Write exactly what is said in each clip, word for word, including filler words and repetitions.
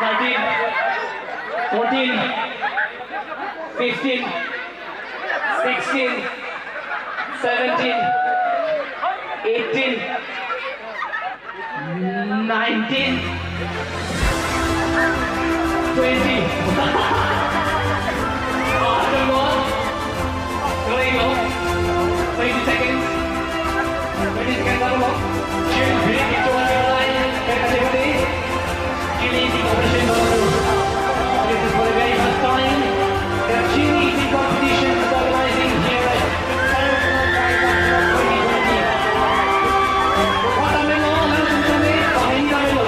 Thirteen, fourteen, fifteen, sixteen, seventeen, eighteen, nineteen, twenty. After all, there you go. Twenty seconds. Twenty seconds, after all. Cheers, big, it's all your line. Everybody. Chini Eating Competition Number Two. This is for the very first time that Chini Eating Competition is organizing here at Paramount Raebarb twenty twenty. Kota Melo, langsung kami, Bahini Melo.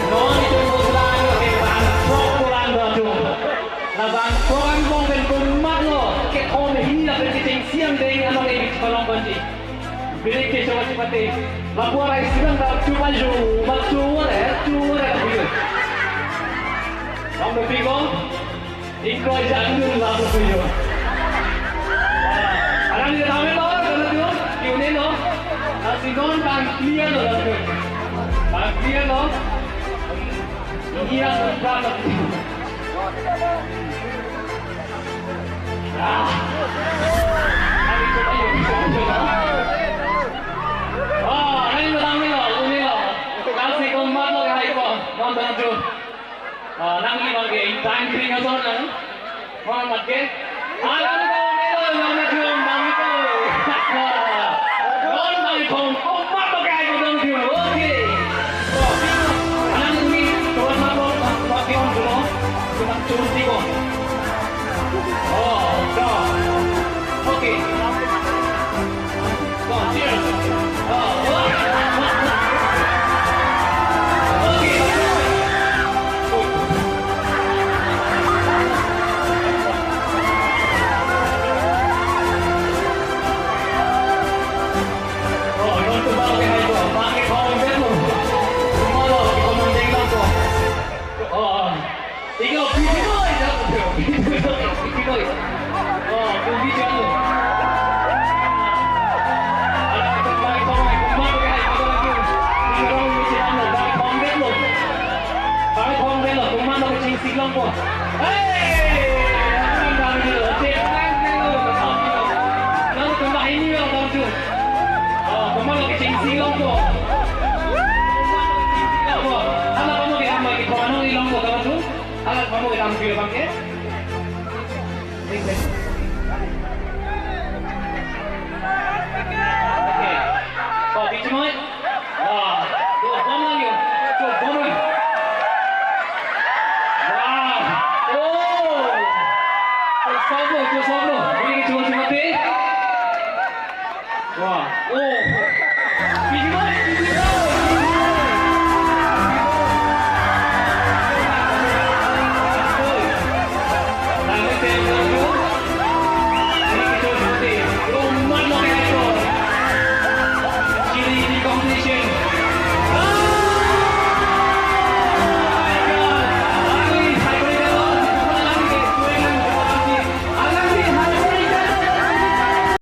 Non itu usulan, oke, bang, program doang. Labang program kong pen komatlo, kethom hini lapen kecheng siang deng anong evi cholong konji. Birik kecho chipate. Lapu arai sidang ta chupa ju, ma chupa re, chupa re, chupa re. Kamu pikir, ingkoi jangdun lapu puyo. Arang ni kami lo, kalau tu, kiune lo. Nasi non bang clear lo, lapu. Bang clear lo. Iya, bang. Ah. Ari ko ayo, bisa aja, kan? Oh, nang ini lo, nang ini lo, ini lo. Kasi komatlo hai ko, non bangjo. Ah, nang ini bangke, time kring aso nang. Komat ke? Ah, nang ini lo, nang ini lo, nang ini lo. Non bangke, komatlo hai ko bangjo. Okay. So, nang ini, komatlo, bangke on dulu. Cuma curi ko. Oh, no. Okay. So, cheers. Oh, oh. Okay, okay. Good. Oh, non tu bang ke hai ko. Bang ke bang ke tu. Semua lo, kita mending bang ko. Oh. Tinggal video aja, video, video. Oh, video aja. Ala, kembali, kembali, kembali, kembali, kembali. Tinggal video aja, kembali, kembali, kembali. Kembali, kembali, kembali, kembali, kembali, kembali. Hey! Kembali, kembali, kembali. Lalu kembali ini, kembali, kembali. Oh, kembali, kembali, kembali. Hala, kamu ke, kamu ke, kamu ke, kamu ke.